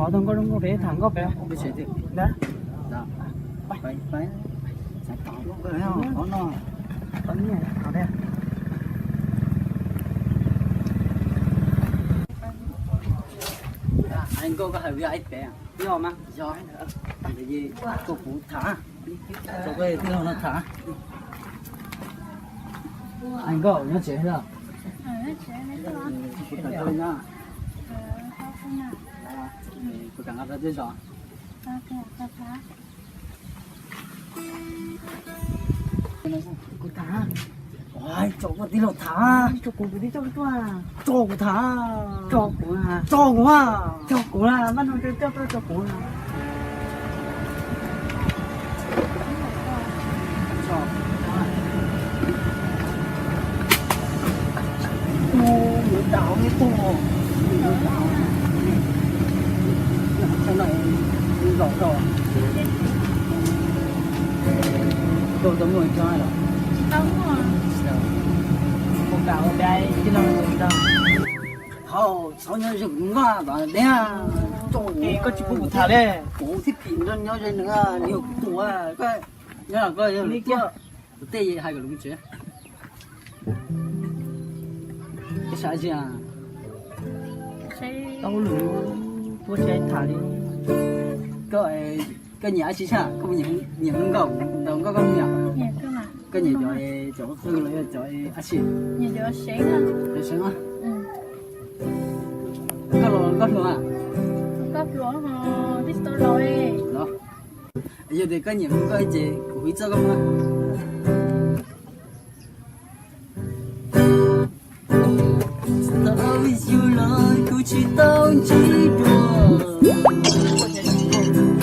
Qhov tau nkauj zoo nkauj pem tham nkauj pem. Ntawd. Nkauj koj hais ib pem. Yog mas. Yog. Koj puv tham. Koj tij laug no tham. Nkauj nyob tsev los? Kuv tham. Kuv tham. Tso kuv tij laug tham. Tso kuv, kuv tij laug tuaj. Tso kuv tham. Tso kuv. Tso kuv. Tso kuv, maj no tso, tso kuv. Thaum txhob nyob ze kuv nqa tas tiag. Koj tsis pub kuv tham li. Kuv thiaj phim nrog nyob ze nws, nws yog kuv tus. Koj nyob los koj yog li tiag. Kuv tej hais kom lus tsev. Koj xav tsis? Tau lus, tuaj tsis tham li. Koj, koj nyiam dab tsi tshaj? Koj nyiam nkauj, nkauj, nkauj, koj nyiam? Koj nyiam cov, cov qw los yog cov dab tsi? Cov seev. Koj los nkauj hluas? Los. Yog tias koj nyiam nkauj ces kuv hu txoj koj mus. Tau xyuas los kuv tsis tau ntsib dua.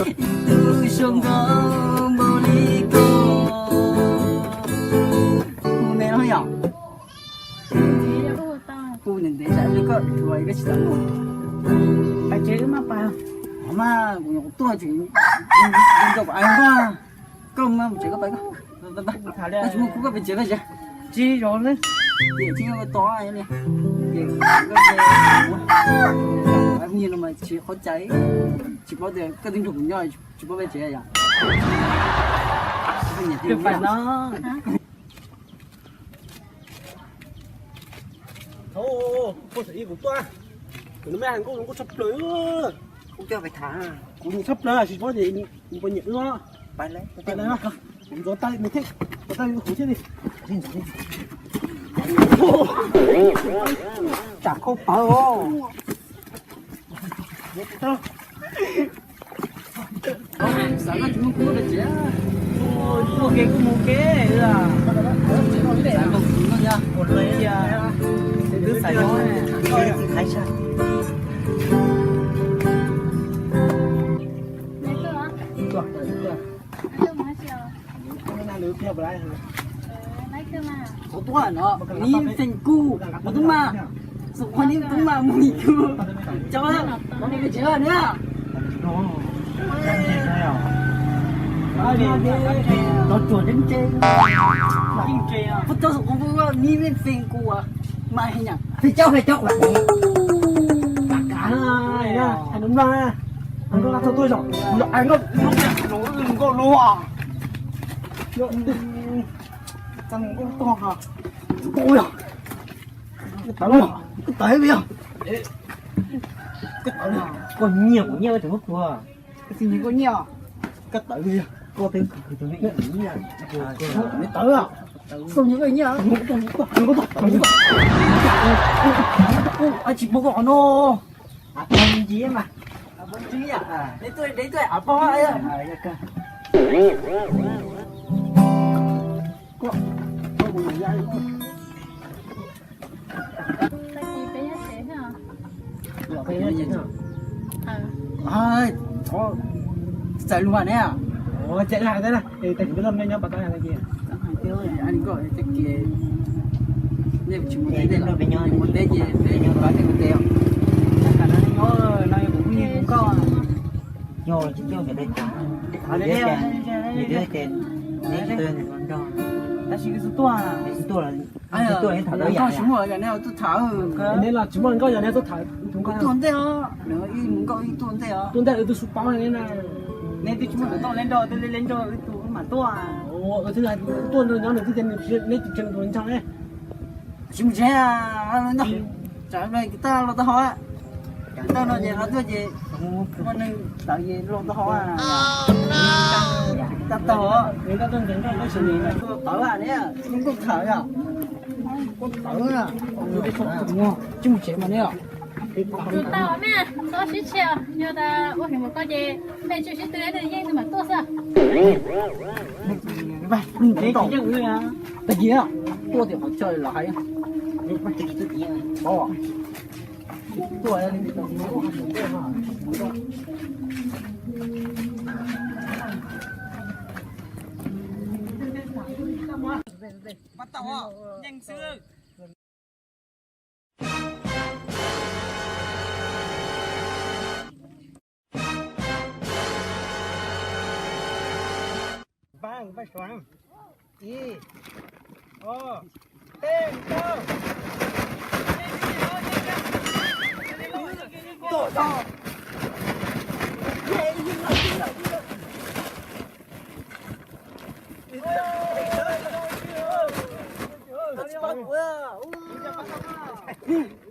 Ib tug zoo nkauj npaum li koj. Hu me no yom. Hu ntev ntev sas li koj thuam koj tsis tau mus. Pais tsev wb maj pais. Mas kuv nyuam qhuav tuaj tseem zoo nkauj pais nkauj. Koj mas mus tsev koj pais koj. Koj tsis muaj kuv koj pais tsev koj tsev. Tsis zoo li. Tiam tsis nyob koj tos li. Tiam koj tsev. Phooj ywg no mas tsis qhov cai. Tsis paub tias koj twb nrog kuv nyob tsis paub peb tsev yom. Twb pais no. Thaum kuv tuaj, kuv no me hais nkauj zoo nkauj tshaj plaws. Kuv coj pais tham. Kuv nyiam tshaj plaws tsis paub tias nws puas nyiam wb. Pais lawm, pais lawm. Kuv ntxuav tau nws thiab, ntxuav tau nws kuv thiab li. Tsam khau pawv os. Xav koj tsis muaj kub pais tsev. Muaj kev kuj mus kev. Xav koj tsis muaj yog. Twb xav nyob. Qhov tuaj no, neb feem kuj, qhov tub mas, xoo qhov neb tub mas mus kuj, cov, qhov neb tsev na. Tov tsuas tseeb tseeb, puab tau xoo qhov neb feem kuj mas heev na. Feem coob feem coob. Kav, kav, kav, nkauj, nkauj, nkauj, nkauj, nkauj, tau, tau, tau, tau, koj nyiam kuv nyiam koj tseem muab kuv. Koj tsis nyiam kuv nyiam. Koj tawv li, koj tawv li. Koj tawv li. Koj nyiam koj nyiam. Tsis pub koj qhov no. Ntsib mas. Neb tuaj, neb tuaj av pog. Txais lus ne. Txais lus ne. Tag kis peb loj mej nyob pas tab tag kis. Nej tsis mus teb tej los, mus teb ces peb nyob pas tej mus teb os. Yog tsis coj nkawd li cas, yog tias neb tsis tau nrog, tab sis wb xub tuaj, wb xub tuaj los, wb xub tuaj neb tham tau yam. Neb los tsis muaj nkauj yog neb tuaj tham tus Tuaj ntej os, nws ib mus nkauj ib tuaj ntej os. Tuaj ntej wb twb xub paub ne na. Neb twb tsis muaj tus tuaj le nrog, twb le le nrog wb tus mam tuaj. Wb twb tuaj nrog nyob nws twb tias neb tus tseem tus ntsog ne. Tsis mus tsev, tsam tab los tau hau, tau no ces los tuaj ces muaj neeg tawv ces los tau hau. Tab tau, tawv ne, nkauj tham yom, nkauj tham, tsis mus tsev mas ne. Tus tau mej txhob sib tshia, yog tas ua heev mus koj ces mej tsis sib tw nws yeej nws mam tuaj xwb. Tag kis tuaj tias qhov chaw los hais. Pab tau, yeej xwb. Npaj, npaj suav. Ib, ob, peb, plaub.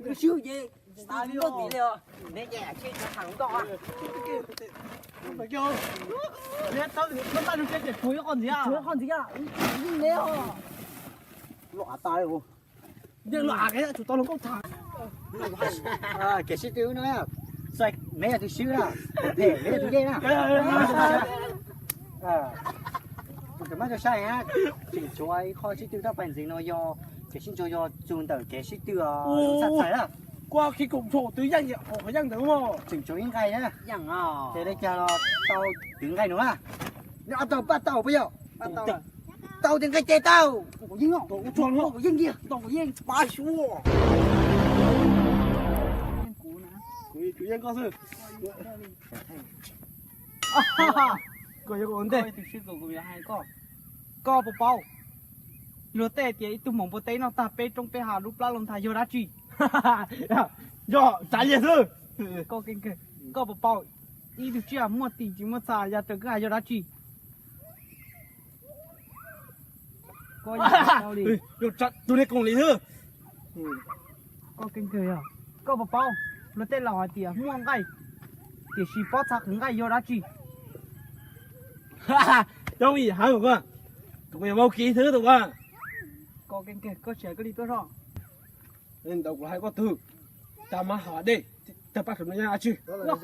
Tus swb ces tsis tas li loj tim li os. Neb ces tsis tham hluas nkauj. Neb tau neb paj lug tsev ces tshuav ib qho ntxiv, tshuav ib qho ntxiv, yeej neb os. Los av tas li. Yeej los av, tshuav tau hluas nkauj tham. Kev sib tw no, neb yog tus swb na, phem neb yog tus yeej na. Tus mab rau sai, tseem tshuav ib qho sib tw tau pais ntxiv no yog kev sib ntsuas yog txug ntawm kev sib tw txhaj txhais na. Kuv khib koom tshuam twv yeej, qhov yeej ntawd tseem tshuav ib nqai na. Ces li cas los tau twv nqai no na. Neb ob tau pab tau puas yog? Tau tes nqai ces tau. Kuv yeej kiag, kuv yeej pab xyuas. Kuv yeej koj xwb. Koj yuav ua ntej. Koj puas paub luag tej tias ib tug maum npua teb noj tag peb roob peb hav lub plab los ntag yog dab tsi? Yog tsav liag xwb. Koj puas paub ib tug tsiaj muaj tis tsis muaj txha ya raws kwj ha yog dab tsi? Tus niag koom li xwb. Koj puas paub luag tej laus hais tias muaj nqaij tiam sis pob txha qhwv nqaij yog dab tsi? Coob ib yam heev, tus ko yog Maum Kiv xwb tus ko. Koj tsis hais koj li tuaj zoj. Ntawd kuv hais koj twg, tag mab has dej, tag pab saum no yog dab tsi? Nws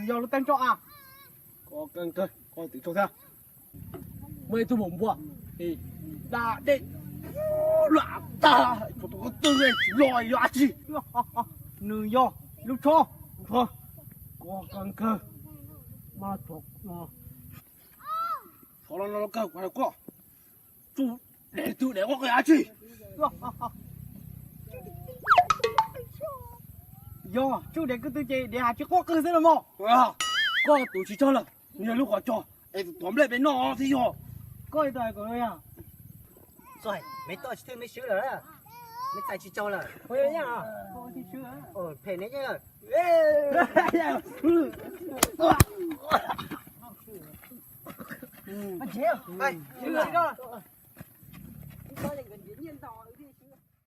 yog lub teeb tso a. Koj twv tso thiab. Muaj ib tug maum npua, da dej lam tag, tus ko twg tsis los yog dab tsi? Nws yog lub tsho. Koj kawg, thov los no los kawg kuv hais koj, tsuj dev twg dev koj yog dab tsi? Yog tsuj dev kwv twg ces dev has tsis quaj qw xwb los mas. Koj tus tsis tsaug lawm, nws yog lub qhov tsho es tus tuav nplej peb noj thiab yog. Koj tus hais kom yog. Me toj tsis thwj me swb lawm, me txhais tsis tsaug lawm. Phem ne.